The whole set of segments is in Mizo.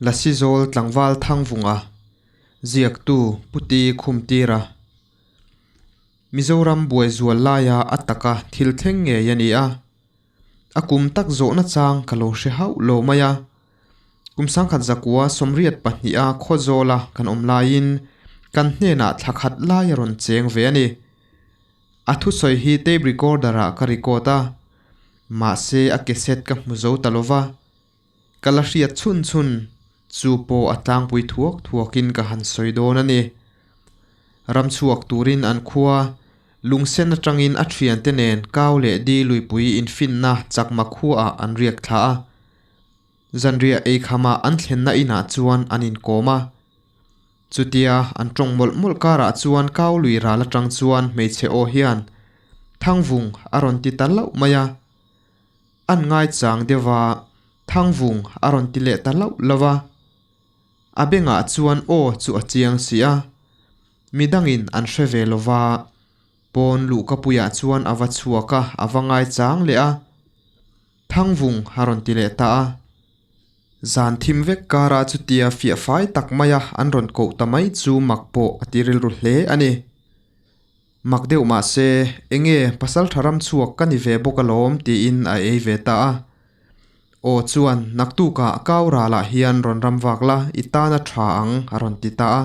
Lasizawl tlangval Thangvunga, ziaktu Puti Khumtira. Mizoram buai zual laia a taka thil thleng ngei a ni a. A kum tak zawhna chang ka lo hre hauh lo mai a. Kum sangkhat zakua 82 a Khawzawla kan awm laiin kan hnenah thla khat lai a rawn cheng ve a ni. A thusawi hi tape recorder ah ka record a, mahse a cassette ka hmu zo ta lova. Ka la hriat chhun chhun chu pawh a tlangpui thuak thuakin ka han sawi dawn a ni. Ramchhuak turin an khua lungsen atangin a thiante nen kau leh di luipui infinna chakma khuaah an riak thla a. Zanriah eikhama an thlenna inah chuan an inkawm a. Chutia an tawng mawlh mawlh karah chuan kau lui ral atang chuan hmeichhe aw hian Thangvung a rawn ti ta lauh mai a. An ngaichang deuh a, Thangvung a rawn ti leh ta lauh lauh a. A bengah chuan aw chu a chiang si a. Midangin an hre ve lo va, pawn luhkapuiah chuan a va chhuak a, a va ngaichang leh a. Thangvung a rawn ti leh ta a. Zan thim vek karah chutia fiah fai tak maia an rawn koh ta mai chu mak pawh a ti rilru hle a ni. Mak deuh mah se, enge pasal tha ram chhuak ka ni ve bawk alawm tiin a ei ve ta a. Aw chuan naktukah kau ralah hian rawn ram vak la, i tan a tha ang a rawn ti ta a.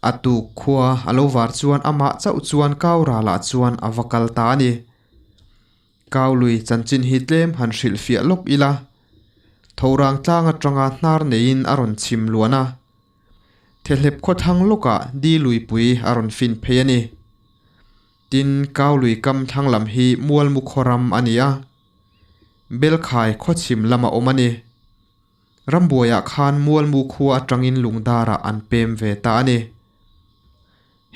A tuk khua a lo var chuan amah chauh chuan kau ralah chuan a va kal ta a ni. Kau lui chanchin hi tlem han hrilhfiah lawk ila, Thorang tlang atanga hnar neiin a rawn chim luan a. Thehlep khawthlang lawkah di luipui a rawn fin phei a ni. Tin, Kau lui kam thlang lam hi Mualmu khaw ram a ni a. Belkhai khawchhim lama awm a ni. Rambuaiah khan Mualmu khua atangin Lungdarah an pem ve ta a ni.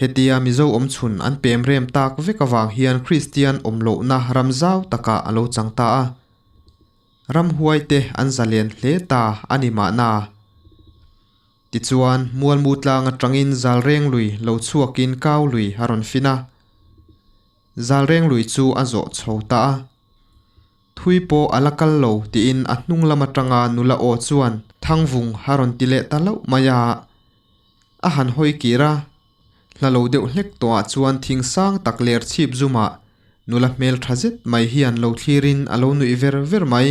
Hetia Mizo awmchhun an pem rem tak vek avang hian Kristian awm lohna ram zau takah a lo chang ta a. Ramhuai te an zalen hle ta a ni mahna. Tichuan, Mualmu tlang atangin Zalreng lui lo chhuakin Kau lui a rawn fin a. Zalreng lui chu a zawh chho ta a. Thui pawh a la kal lo tiin a hnung lam atanga nula aw chuan Thangvung a rawn ti leh ta loh mai a. A han hawi kir a, hla lo deuh hlek tawhah chuan thing sang tak ler chhip zumah nula hmel tha zet mai hian lo thlirin a lo nuih ver ver mai.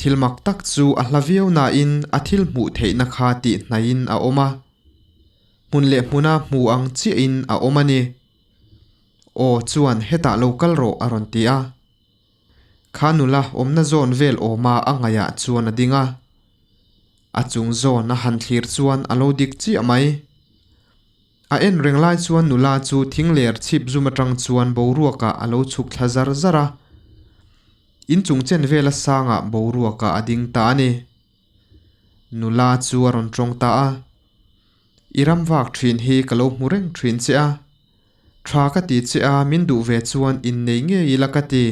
Thil mak tak chu a hla viau nain a thil hmuh theihna kha tih hnaihin a awm a, hmun leh hmuna hmu ang chiahin a awm a ni. Aw chuan hetah lo kal rawh a rawn ti a. Kha nula awmna zawn vel awma a ngaihah chuan a ding a. A chung zawn a han thlir chuan a lo dik chiah mai. A en reng lai chuan nula chu thing ler chhip zum atang chuan boruakah a lo chhuk thla zar zar a. In chung chen vela sangah boruakah a ding ta a ni. Nula chu a rawn tawng ta a. I ram vak thin hi ka lo hmu reng thin che a. Tha ka ti che a, min duh ve chuan innei ngei ila ka ti.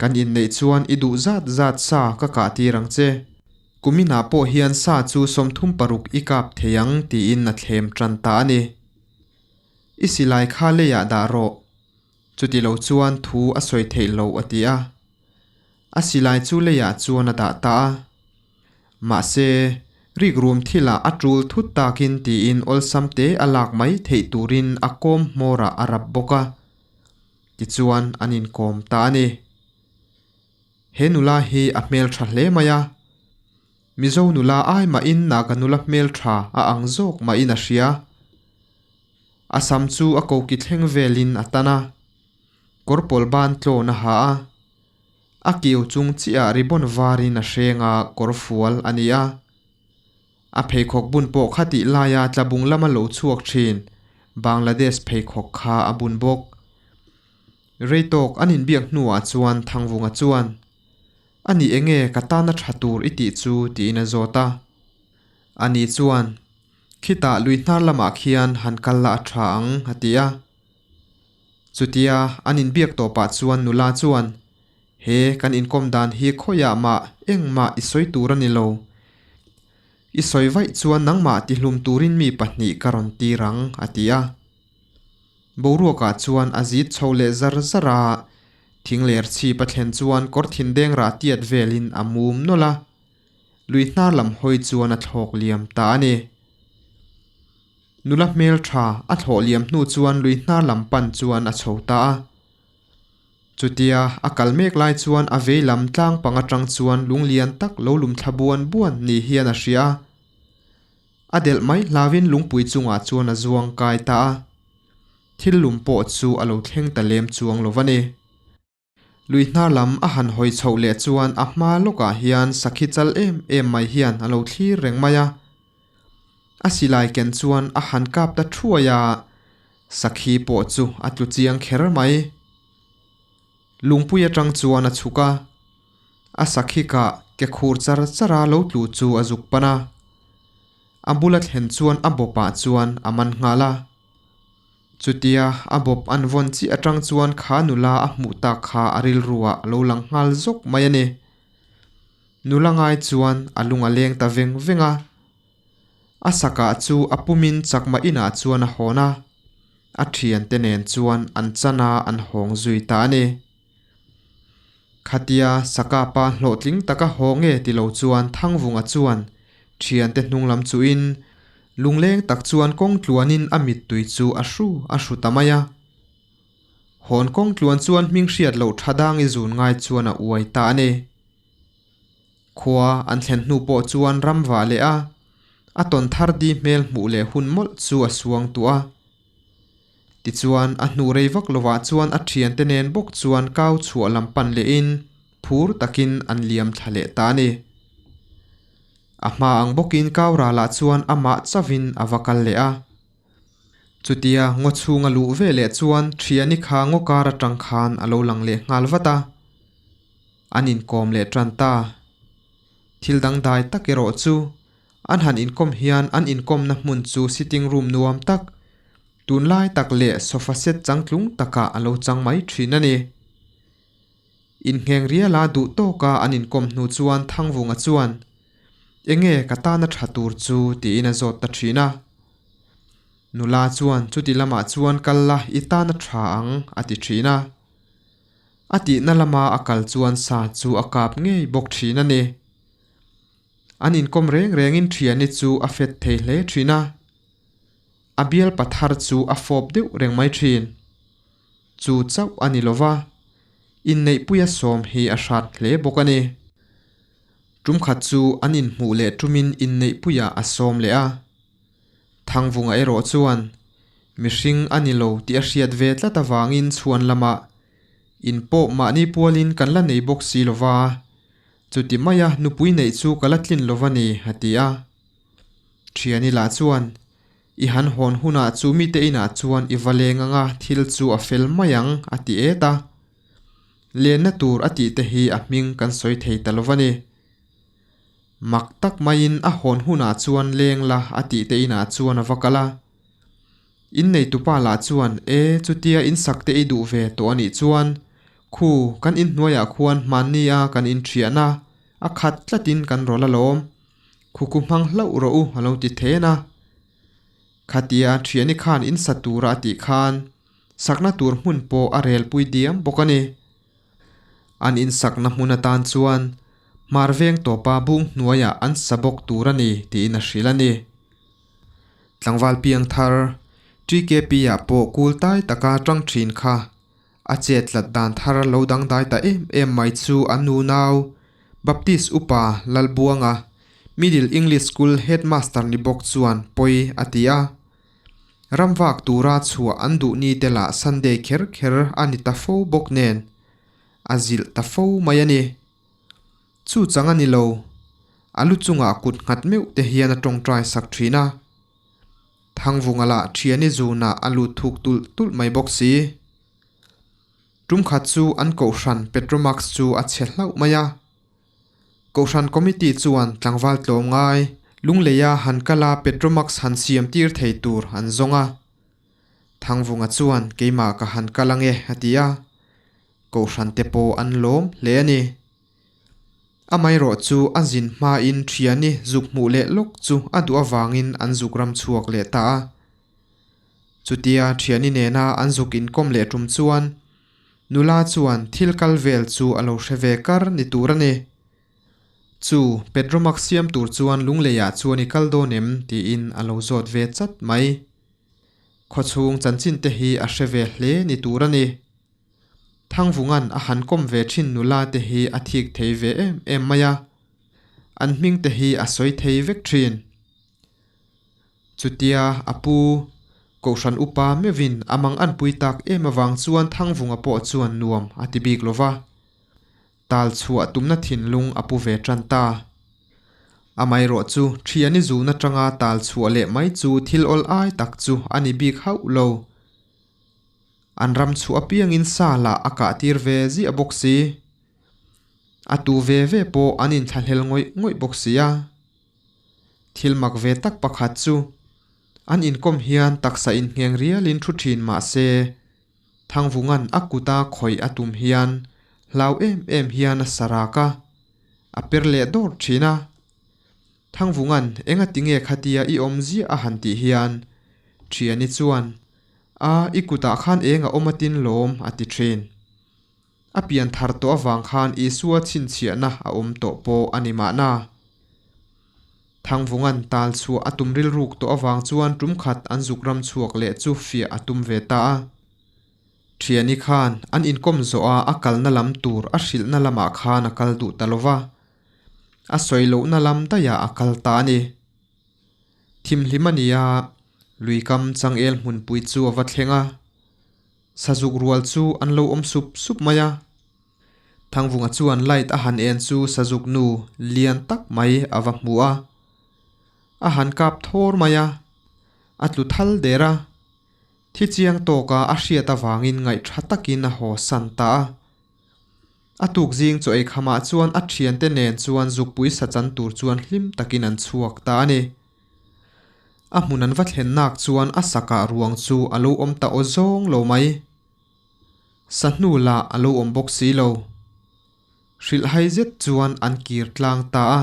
Kan inneih chuan i duh zat zat sa ka kah tir ang che. Kuminah pawh hian sa chu 36 i kap thei ang tiin a thlem tan ta a ni. I silai kha leiah dah rawh. Chuti lo chuan thu a sawi theih loh a ti a. A silai chu leiah chuan a dah ta a. Mahse, rikrum thilah a tul thut takin tiin awlsam te a lak mai theih turin a kawm hmawrah a rap bawk a. Tichuan an inkawm ta a ni. He nula hi a hmeltha hle mai a. Mizo nula ai mahin Naga nula hmeltha a ang zawk mahin a hria. A sam chu a koki thleng velin a tan a. Kawr pawl ban tlawn a ha a. A kiu chung chiah ribbon varin a hreng a, kawr fual a ni a. A pheikhawk bun pawh kha tih laia tlabung lama lo chhuak thin Bangladesh pheikhawk kha a bun bawk. Rei tawk an inbiak hnuah chuan Thangvunga chuan, A ni enge ka tana tha tur i tih chu tiin a zawt a. Ani chuan, Khitah lui hnar lamah khian han kal la a tha ang a ti a. Chutia an inbiak tawpah chuan nula chuan, He kan inkawm dan hi khawiah mah engmah i sawi tur a ni lo. I sawi vaih chuan nangmah tihlum turin mi pahnih ka rawn tir ang, a ti a. Boruakah chuan a zit chho leh zar zar a, thing ler chhip a thlen chuan kawr thin deng rah tiat velin a mum nawlh a. Lui hnar lam hawi chuan a thlawk liam ta a ni. Nula hmel tha a thlawh liam hnu chuan lui hnar lam pan chuan a chho ta a. Chutia a kal mek lai chuan a vei lam tlang pang atang chuan lung lian tak lo lum thla buan buan ni hian a hria a. A delh mai hlauin lungpui chungah chuan a zuang kai ta a. Thil lum pawh chu a lo thleng ta lem chuang lo va ni. Lui hnar lam a han hawi chhoh leh chuan a hma lawkah hian sakhi chal em em mai hian a lo thlir reng mai a. A silai ken chuan a han kap ta thuai a, sakhi pawh chu a tlu chiang kher mai. Lungpui atang chuan a chhuk a, a sakhi kah ke khur char char a lo tlu chu a zuk pan a. A bula thlen chuan a bawpah chuan a man nghal a. Chutia a bawp an vawn chiah atang chuan kha nula a hmuh tak kha a rilruah a lo lang nghal zawk mai a ni. Nula ngai chuan a lung a leng ta veng veng a. A sakah chu a pumin chakma inah chuan a hawn a, a thiante nen chuan an chan a an hawng zui ta a ni. Khatia saka pa hlawhtling taka haw nge ti lo chuan Thangvunga chuan thiante hnung lam chuhin lungleng tak chuan kawng tluanin a mittui chu a hru a hru ta mai a. Hawn kawng tluan chuan hming hriat loh tha dang i zun ngai chuan a uai ta a ni. Khua an thlen hnu pawh chuan ram vah leh a, a tawn thar di hmel hmuh leh hun mawlh chu a suang tuah a. Tichuan, a hnu rei vak lovah chuan a thiante nen bawk chuan kau chhuah lam pan lehin phur takin an liam thla leh ta a ni. A hma ang bawkin kau ralah chuan amah chauhin a va kal leh a. Chutia ngaw chhung a luh ve leh chuan thiani kha ngaw kar atang khan a lo lang leh nghal vat a. An inkawm leh tan ta. Thil dangdai tak erawh chu An han inkawm hian an inkawmna hmun chu sitting room nuam tak, tunlai tak leh sofa set changtlung takah a lo chang mai thin a ni. Inngheng riala duh tawka an inkawm hnu chuan Thangvunga chuan, Enge ka tana tha tur chu? tiin a zawt ta thin a. Nula chuan chuti lamah chuan kal la i tana tha ang a ti thin a. A tihna lama a kal chuan sa chu a kap ngei bawk thin a ni. An inkawm reng rengin thiani chu a fet thei hle thin a, a bial pathar chu a fawp deuh reng mai thin. Chu chauh a ni lova, inneihpuia sawm hi a hrat hle bawk a ni. Tum khat chu an inhmuh leh tumin inneihpuia a sawm leh a. Thangvunga erawh chuan mihring a ni lo tih a hriat ve tlat avangin chhuan lamah inpawh mahni pualin kan la nei bawk si lova, Chuti maia nupui neih chu ka la tlin lo va ni, a ti a. Thiani lah chuan, I han hawn hunah chu mite inah chuan i va leng anga thil chu a fel mai ang, a ti et a. Lenna tur a tih te hi a hming kan sawi thei ta lo va ni. Mak tak maiin a hawn hunah chuan leng la a tih te inah chuan a va kal a. Inneitupa lah chuan, E, chutia insak te i duh ve tawh a nih chuan, khu, kan inhnuaiah khuan hmannia kan inṭhiahna a khat tlatin kan rawlh alawm. Khu khu hmang hlauh rawh u a lo ti then a. Khatia ṭhiani khan insa tura a tih khan, sakna tur hmun pawh a relpui diam bawk a ni. An insakna hmun atan chuan hmar veng tawpa bung hnuaiah an sa bawk tur a ni tiin a hrilh a ni. Tlangval piang thar TKP-ah pawh kul tai taka tang thin kha a chet tlat dan thar lo dangdai ta em em mai chu an nunau Baptist upa Lalbuanga, Middle English School Headmaster ni bawk chuan pawi a ti a. Ramvak tura chhuah an duh ni te lah Sunday kher kher a ni ta fo bawk nen a zilh ta fo mai a ni. Chu chang a ni lo, a lu chungah kut nghat meuh te hian a tawngtai sak thin a. Thangvunga lah thiani zunah a lut thuk tulh tulh mai bawk si. Tum khat chu an kohhran Petromax chu a chhe hlauh mai a. Kohhran committee chuan tlangval tlawm ngai Lungleia han kal a Petromax han siam tir thei tur an zawng a. Thangvunga chuan keimah ka han kal ange a ti a. Kohhran te pawh an lawm hle a ni. Amaherawh chu a zin hmain thiani zuk hmuh leh lawk chu a duh avangin an zuk ram chhuak leh ta a. Chutia thiani nena an zuk inkawm leh tum chuan nula chuan thil kal vel chu a lo hre ve kar ni tur a ni. Chu Petromax siam tur chuan Lungleiah chuan i kal dawn em? tiin a lo zawt ve chat mai. Khawchhung chanchin te hi a hre ve hle ni tur a ni. Thangvunga'n a han kawm ve thin nula te hi a thik thei ve em em mai a, an hming te hi a sawi thei vek thin. Chutia a pu Kohhran upa meuhin a mang anpui tak em avang chuan Thangvunga pawh chuan nuam a ti bik lo va. Tal chhuah tumna thinlung a pu ve tan ta. Amaherawh chu thiani zun atanga tal chhuah leh mai chu thil awl ai tak chu a ni bik hauh lo. An ram chhuah apiangin sa lah a kah tir ve ziah bawk si. A tu ve ve pawh an inthlahlel ngawih ngawih bawk si a. Thil mak ve tak pakhat chu an inkawm hian taksa inngeng rialin thu thin mah se, Thangvunga'n a kuta khawih a tum hian hlau em em hian a sa rak a, a per leh dawr thin a. Thangvunga'n enga tinge khatia i awm ziah a han tih hian Thiani chuan, A, i kutah khan eng a awm atin lawm a ti thin. A pian thar tawh avang khan Isua chhinchhiahna a awm tawh pawh a ni mahna. Thangvunga'n tal chhuah a tum rilruk tawh avang chuan tum khat an zuk ram chhuak leh chu fiah a tum ve ta a. Thiani khan an inkawm zawh a a kalna lam tur a hrilhna lamah khan a kal duh ta lo va, a sawi lohna lam daihah a kal ta a ni. Thimhlim a ni a, luikam changel hmunpui chu a va thleng a. Sazuk rual chu an lo awm sup sup mai a. Thangvunga chuan light a han en chu sazuk nu lian tak mai a va hmu a. A han kap thawr mai a, a tlu thal der a. Thi chiang tawka a hriat avangin ngaih tha takin a haw san ta a. A tuk zing chaw ei khamah chuan a thiante nen chuan zukpui sa chan tur chuan hlim takin an chhuak ta a ni. A hmun an va thlen nak chuan a sakah ruang chu a lo awm ta aw zawng lo mai. Sa hnu lah a lo awm bawk si lo. Hrilhhai zet chuan an kir tlang ta a.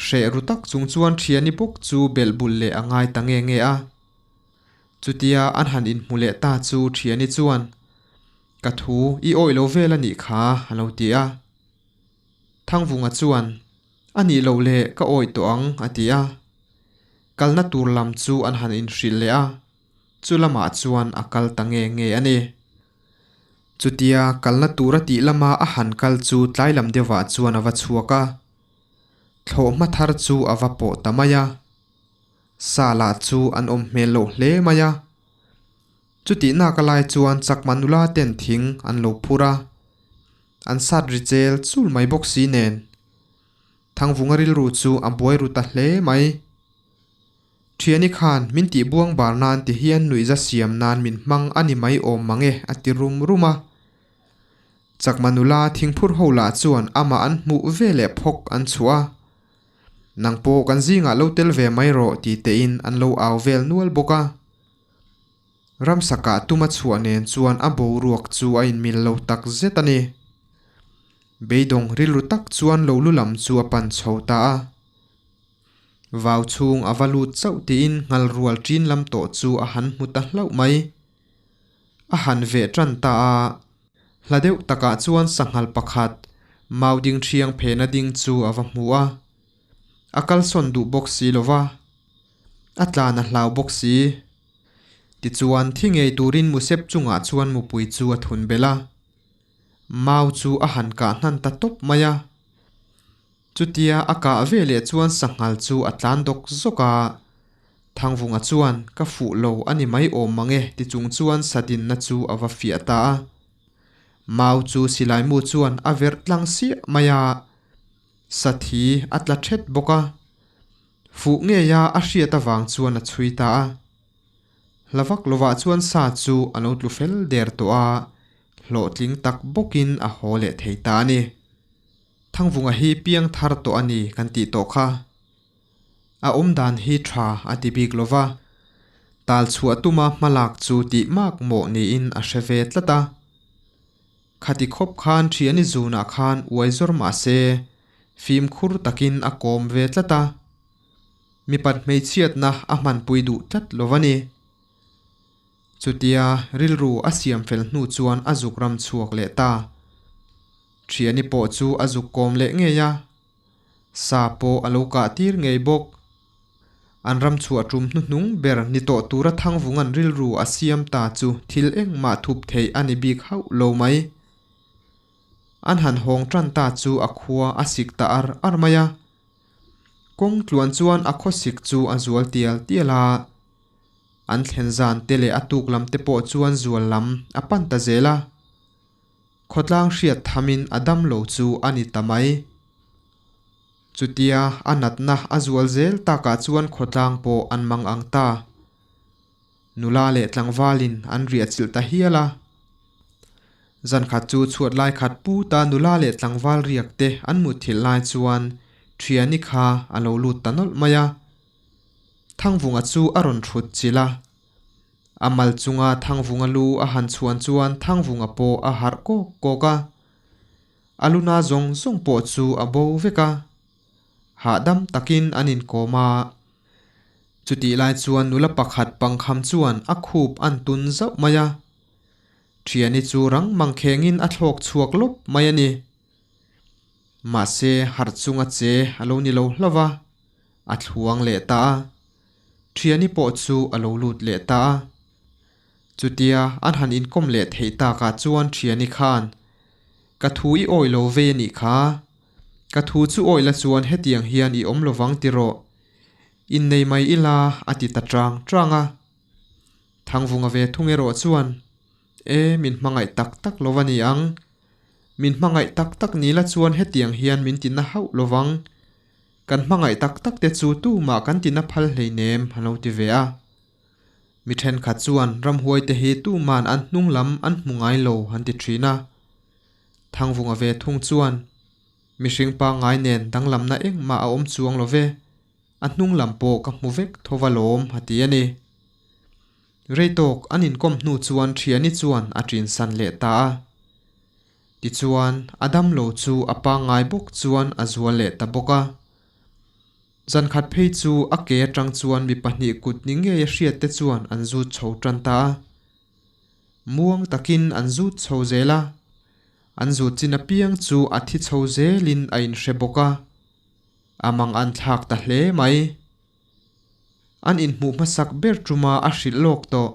Hreh ru tak chung chuan thiani bawk chu belh bul leh a ngai ta nge nge a. Chutia an han inhmu leh ta chu thiani chuan, Ka thu i awih lo vel a nih kha a lo ti a. Thangvunga chuan, A nih loh leh ka awih tawh ang a ti a. Kalna tur lam chu an han inhrilh leh a, chu lamah chuan a kal ta nge nge a ni. Chutia kalna tur a tih lama a han kal chu tlai lam deuhah chuan a va chhuak a, thlawhhma thar chu a va pawh ta mai a. Sa lah chu an awm hmel loh hle mai a. Chutih nak a lai chuan chakma nula ten thing an lo phur a. An sat ri chel chul mai bawk si nen. Thangvunga rilru chu a buai ru ta hle mai. Thiani khan min tih buang bar nan ti hian nuihza siam nan min hmang a ni mai awm mang e a ti rum rum a. Chakma nula thingphur ho lah chuan amah an hmuh ve leh phawk an chhuah a. Nang pawh kan zingah lo tel ve mai rawh ti tein an lo au vel nual bawk a. Ramsakah tuma chhuah nen chuan a boruak chu a inmil lo tak zet a ni. Beidawng rilru tak chuan lo lu lam chu a pan chho ta a. Vau chhung a va lut chauh tiin nghal rual ṭin lam tawh chu a han hmu ta hlauh mai. A han veh ṭan ta a, hla deuh takah chuan sanghal pakhat mau ding ṭhiang phena ding chu a va hmu a. A kalsawn duh bawk si lo va. A tlan a hlau bawk si. Tichuan, thi ngei turin Musep chungah chuan mupui chu a thun belh a. Mau chu a han kah hnan ta tawp mai a. Chutia a kah ve leh chuan sanghal chu a tlan dawk zawk a. Thangvunga chuan, Ka fuh lo a ni mai awm mang e ti chung chuan sadinna chu a va fiah ta a. Mau chu silaimu chuan a verh tlang siah mai a. Sathi a tla thet bawk a. Fuh ngeia a hriat avang chuan a chhui ta a. Hla vak lovah chuan sa chu a lo tlu fel der tawh a, hlawhtling tak bawkin a haw leh thei ta a ni. Thangvunga hi piang thar tawh a ni kan tih tawh kha. A awm dan hi tha a ti bik lova, tal chhuah tuma hmalak chu tih mak mawh niin a hre ve tlat a. Khati khawp khan thiani zunah khan uai zawr mah se, fimkhur takin a kawm ve tlat a. Mipat hmeichhiatna a hmanpui duh tlat lo a ni. Chutia rilru a siam fel hnu chuan a zuk ram chhuak leh ta. Thiani pawh chu a zuk kawm leh ngei a. Sa pawh a lo kah tir ngei bawk. An ram chhuah tum hnuhnung ber ni tawh tura Thangvunga'n rilru a siam ta chu thil engmah thup theih a ni bik hauh lo mai. An han hawng tan ta chu a khua a sik ta ar ar mai a. Kawng tluan chuan a khawsik chu a zual tial tial a. An thlen zan te leh a tuk lam te pawh chuan zual lam a pan ta zel a. Khawtlang hriat thamin a dam lo chu a ni ta mai. Chutia a natna a zual zel takah chuan khawtlang pawh an mang ang ta. Nula leh tlangvalin an riah chilh ta hial a. Zankhat chu chhuat lai khat pu ta nula leh tlangval riak te an mutthilh lai chuan Thiani kha a lo lut ta nawlh mai a. Thangvunga chu a rawn thut chilh a. A mal chunga Thangvunga lu a han chhuan chuan Thangvunga pawh a harh kawk kawk a. A luna zawng zawng pawh chu a bo vek a. Hahdam takin an inkawm a. Chutih lai chuan nula pakhat pangkham chuan a khup an tun zauh mai a. Thiani chu rang mangkhengin a thlawk chhuak lawp mai a ni. Mahse harh chunga che a lo ni lo hlauh a, a thluang leh ta a. Thiani pawh chu a lo lut leh ta a. Chutia an han inkawm leh theih takah chuan Thiani khan, Ka thu i awi lo vei a nih kha. Ka thu chu awi la chuan hetiang hian i awm lovang ti rawh. Innei mai ila a ti ta chang chang a. Thangvunga ve thung erawh chuan, E, min hmangaih tak tak lo va ni ang. Min hmangaih tak tak ni la chuan hetiang hian min ti na hauh lovang. Kan hmangaih tak tak te chu tumah kan ti na phal hleinem a lo ti ve a. Mi thenkhat chuan ramhuai te hi tuman an hnung lam an hmu ngai lo an ti thin a. Thangvunga ve thung chuan, Mihring pangngai nen danglamna engmah a awm chuang lo ve, a hnung lam pawh ka hmu vek tho va lawm a ti a ni. Rei tawk an inkawm hnu chuan Thiani chuan a ṭinsan leh ta a. Tichuan, a damlo chu a pangngai bawk chuan a zual leh ta bawk a. Zankhat phei chu a ke aṭang chuan mi pahnih kut ni ngei a hriat te chuan an zut chho ṭan ta a. Muang takin an zut chho zel a. An zut chin apiang chu a thi chho zelin a inhre bawk a. A mang an thlak ta hle mai. An inhmuh hmasak ber tuma a hrilh lawk tawh.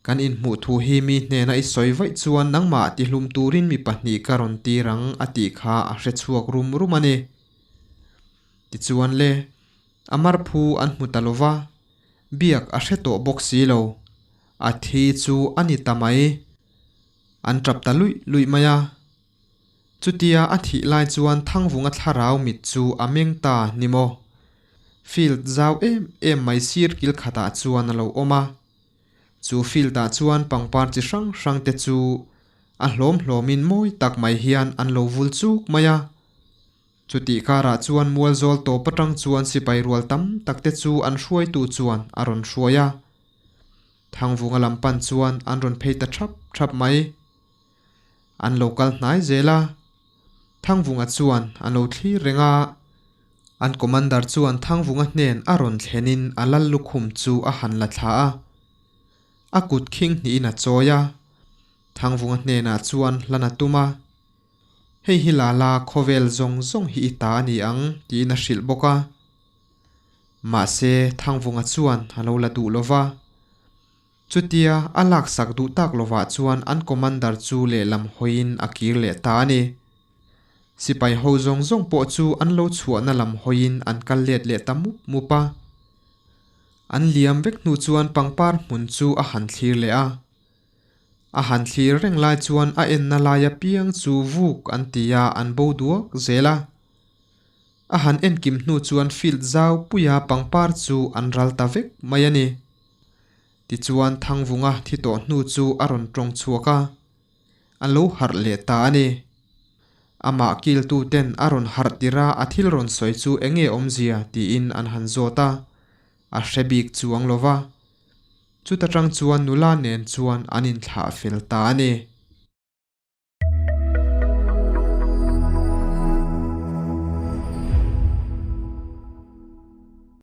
Kan inhmuh thu hi mi hnena i sawi vaih chuan nangmah tihlum turin mi pahnih ka rawn tir ang a tih kha a hre chhuak rum rum a ni. Tichuan le, a marphu an hmu ta lova, biak a hre tawh bawk si lo. A thi chu a ni ta mai. An tap ta luih luih mai a. Chutia a thih lai chuan Thangvunga thlarau mit chu a meng ta ni maw? Field zau em em mai sir kil khatah chuan a lo awm a. Chu field ah chuan pangpar chi hrang hrang te chu a hlawm hlawmin mawi tak mai hian an lo vul chuk mai a. Chutih karah chuan mualzawl tawp atang chuan sipai rual tam tak te chu an hruaitu chuan a rawn hruai a. Thangvunga lam pan chuan an rawn phei ta thap thap mai. An lo kal hnai zel a. Thangvunga chuan a lo thlir reng a. An commander chuan Thangvunga hnen a rawn thlenin a lal lukhum chu a han la thla a. A kut khing hnihin a chawi a. Thangvunga hnenah chuan hlan a tum a. Hei hi Lala khawvel zawng zawng hi i ta a ni ang tiin a hrilh bawk a. Mahse Thangvunga chuan a lo la duh lova. Chutia a laksak duh tak lovah chuan an commander chu lehlam hawiin a kir leh ta a ni. Sipai ho zawng zawng pawh chu an lo chhuahna lam hawiin an kal let leh ta mup mup a. An liam vek hnu chuan pangpar hmun chu a han thlir leh a. A han thlir reng lai chuan a enna lai apiang chu vuk an ti a, an bo duak zel a. A han enkim hnu chuan field zau puia pangpar chu an ral ta vek mai a ni. Tichuan Thangvunga thi tawh hnu chu a rawn tawng chhuak a, a lo harh leh ta a ni. Amah kiltu ten a rawn harh tirh a a thil rawn sawi chu enge awmzia tiin an han zawt a, a hre bik chuang lo va. Chuta tang chuan nula nen chuan an inthlah fel ta a ni.